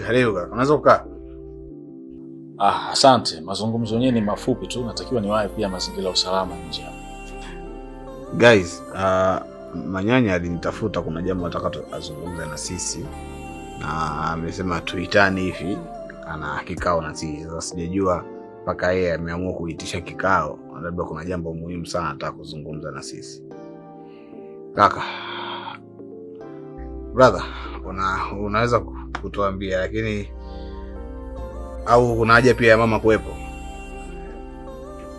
Karibu kaka. Unaweza kukaa? Asante. Mazungumzo yenyewe ni mafupi tu, natakiwa niwahi pia mazingira ya usalama nje. Guys, Manyanya alinitafuta, kuna jambo nataka azungumze na sisi. Na amesema tuitane hivi, ana kikao na sisi. Sasa sijajua mpaka yeye ameamua kuitisha kikao, labda kuna jambo muhimu sana nataka kuzungumza na sisi. Kaka. Brother, unaweza kutuambia lakini au kuna haja pia ya mama kuwepo?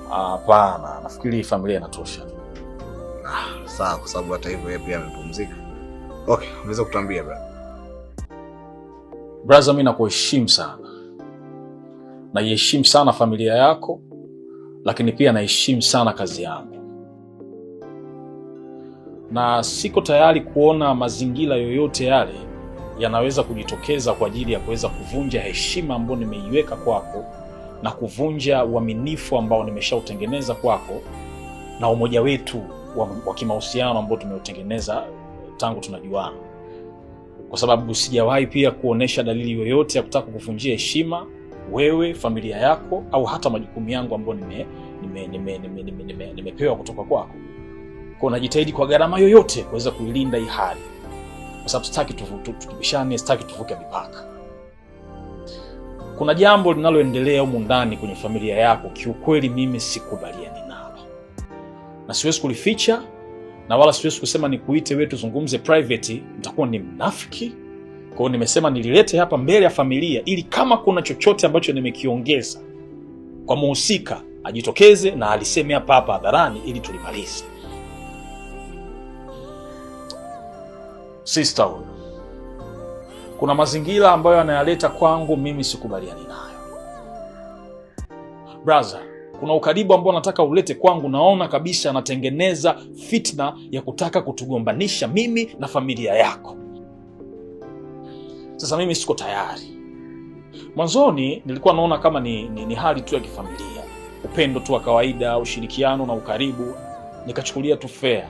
Hapana, nafikiri familia inatosha. Sawa, kwa sababu hata hivyo yeye pia amepumzika. Okay, unaweza kutuambia brother? Brother, mimi nakuheshimu sana. Naiheshimu sana familia yako, lakini pia naheshimu sana kazi yangu. Na siko tayari kuona mazingira yoyote yale yanaweza kujitokeza kwa ajili ya kuweza kuvunja heshima ambayo nimeiweka kwako na kuvunja uaminifu ambao nimeshautengeneza kwako na umoja wetu wa kimahusiano ambao tumeutengeneza tangu tunajuana. Kwa sababu sijawahi pia kuonesha dalili yoyote ya kutaka kuvunjia heshima wewe, familia yako au hata majukumu yangu ambayo nimepewa kutoka kwako. Kwa najitahidi kwa gharama yoyote kuweza kuilinda hii hali. Kwa sababu sitaki tubishane, sitaki tuvuke mipaka. Kuna jambo linaloendelea humu ndani kwenye familia yako, kiukweli mimi sikubaliani nalo. Na siwezi kulificha na wala siwezi kusema nikuite wewe tuzungumze private, nitakuwa ni mnafiki. Kwa hiyo nimesema nililete hapa mbele ya familia ili kama kuna chochote ambacho nimekiongeza kwa muhusika ajitokeze na aliseme hapa hadharani ili tulimalize. Sister huyu, kuna mazingira ambayo anayaleta kwangu mimi sikubaliani nayo. Brother, kuna ukaribu ambao nataka ulete kwangu, naona kabisa anatengeneza fitna ya kutaka kutugombanisha mimi na familia yako. Sasa mimi siko tayari. Mwanzoni nilikuwa naona kama ni hali tu ya kifamilia, upendo tu wa kawaida, ushirikiano na ukaribu, nikachukulia tu fair.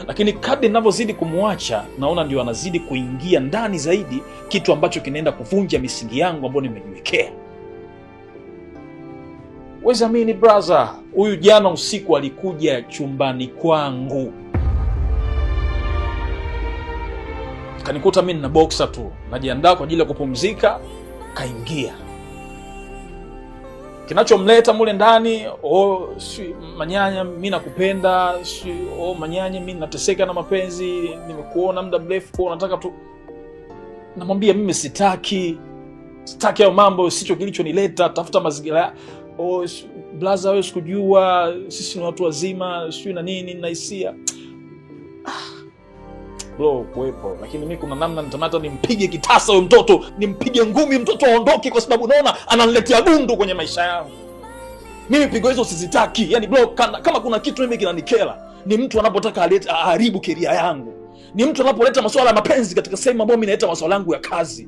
Lakini kadri ninavyozidi kumwacha naona ndio anazidi kuingia ndani zaidi, kitu ambacho kinaenda kuvunja misingi yangu ambayo nimejiwekea. Weza mini brother, huyu jana usiku alikuja chumbani kwangu. Kanikuta mimi na boxer tu, najiandaa kwa ajili ya kupumzika, kaingia. Kinachomleta mule ndani, Manyanya mimi nakupenda, Manyanya mimi nateseka na mapenzi, nimekuona muda mrefu kwa nataka tu. Namwambia mimi sitaki hayo mambo, sicho kilichonileta, tafuta mazingira. Blaza wewe sikujua, sisi ni watu wazima, sio na nini na hisia. Bro, kuwepo, lakini mimi kuna namna nitamata nimpige kitasa huyo mtoto, nimpige ngumi mtoto aondoke, kwa sababu naona ananiletea gundu kwenye maisha yangu. Mimi pigo hizo sizitaki. Yani bro, kama kuna kitu mimi kinanikera, ni mtu anapotaka aharibu career yangu. Ni mtu anapoleta masuala ya mapenzi katika sehemu ambayo mimi naita masuala yangu ya kazi.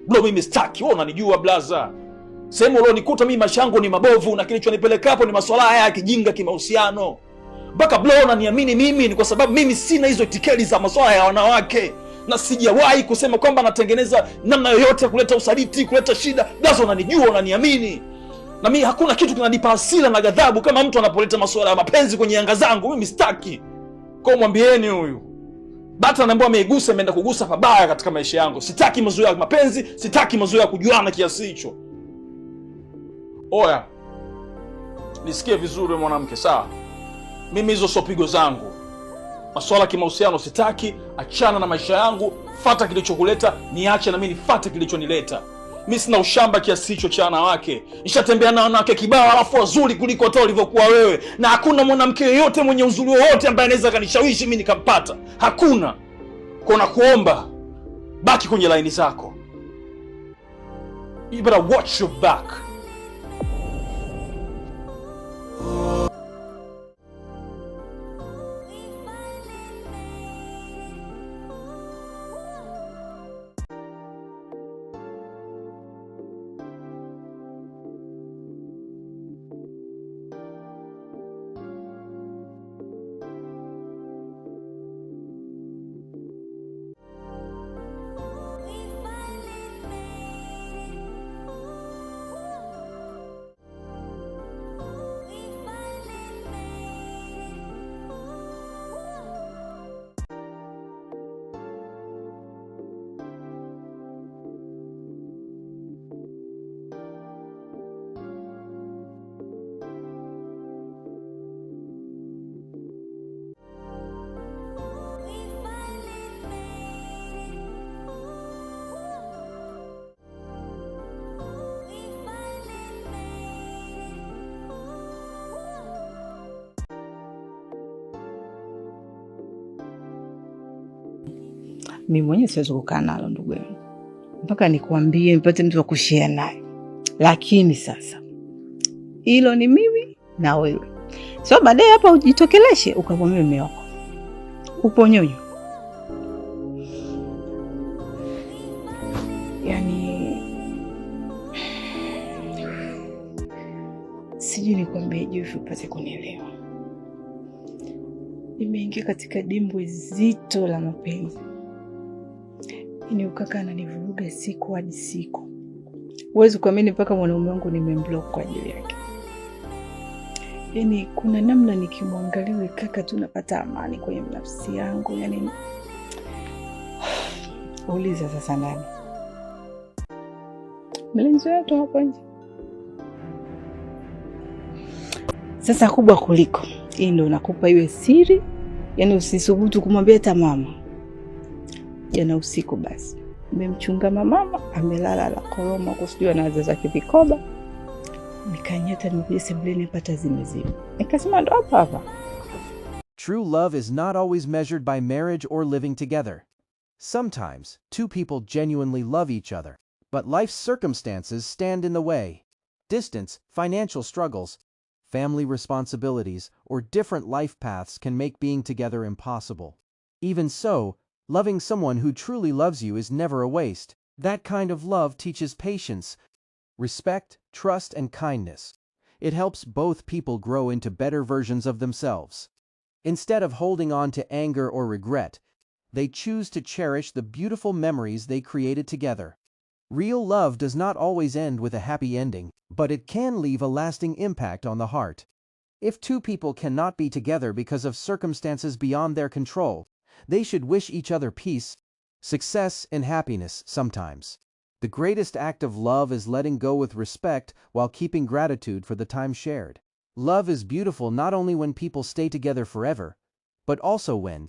Bro, mimi sitaki. Wewe unanijua blaza. Sehemu leo nikuta mimi maisha yangu ni mabovu na kilichonipeleka hapo ni masuala haya ya kijinga kimahusiano. Mpaka bro unaniamini mimi ni kwa sababu mimi sina hizo tikeli za masuala ya wanawake. Na sijawahi kusema kwamba natengeneza namna yoyote ya kuleta usaliti, kuleta shida. Blaza unanijua, unaniamini. Na mimi hakuna kitu kinanipa hasira na ghadhabu kama mtu anapoleta masuala ya mapenzi kwenye anga zangu. Mimi sitaki. Kwa mwambieni huyu. Bata anaambiwa ameigusa, ameenda kugusa pabaya katika maisha yangu. Sitaki mazoea ya mapenzi, sitaki mazoea ya kujuana kiasi hicho. Oya. Nisikie vizuri mwanamke, sawa? Mimi hizo sio pigo zangu. Masuala kimahusiano sitaki, achana na maisha yangu, fuata kilichokuleta, niache na mimi nifuate kilichonileta. Mimi sina ushamba kiasi hicho cha wanawake. Nishatembea na wanawake kibao alafu wazuri kuliko hata ulivyokuwa wewe. Na hakuna mwanamke yeyote mwenye uzuri wowote ambaye anaweza kanishawishi mimi nikampata. Hakuna. Kwa nakuomba baki kwenye laini zako. You better watch your back. Mimi mwenyewe siwezi kukaa nalo ndugu yangu, mpaka nikuambie nipate mtu wa kushare naye. Lakini sasa hilo ni mimi na wewe, sio baadaye hapa ujitokeleshe ukamwambia mume wako upo nyonyo. Yaani sijui nikwambie hivi upate kunielewa. Nimeingia katika dimbwi zito la mapenzi. Yaani ukaka ananivuruga siku hadi siku. Huwezi kuamini mpaka mwanaume wangu nimemblock kwa ajili yake. Yaani kuna namna nikimwangalia kaka tu napata amani kwenye nafsi yangu. Yaani uliza sasa nani? Mlinzi wetu hapa nje. Sasa kubwa kuliko hii ndio nakupa iwe siri, yaani usisubutu kumwambia hata mama. Jana usiku basi nimemchunga mama amelala la koroma kusijua na wazazi wake vikoba. Nikanyata nimekuja sebuleni hapa zimezima. Nikasema ndo hapa. True love is not always measured by marriage or living together. Sometimes, two people genuinely love each other, but life's circumstances stand in the way. Distance, financial struggles, family responsibilities, or different life paths can make being together impossible. Even so, loving someone who truly loves you is never a waste. That kind of love teaches patience, respect, trust, and kindness. It helps both people grow into better versions of themselves. Instead of holding on to anger or regret, they choose to cherish the beautiful memories they created together. Real love does not always end with a happy ending, but it can leave a lasting impact on the heart. If two people cannot be together because of circumstances beyond their control, they should wish each other peace, success, and happiness sometimes. The greatest act of love is letting go with respect while keeping gratitude for the time shared. Love is beautiful not only when people stay together forever, but also when,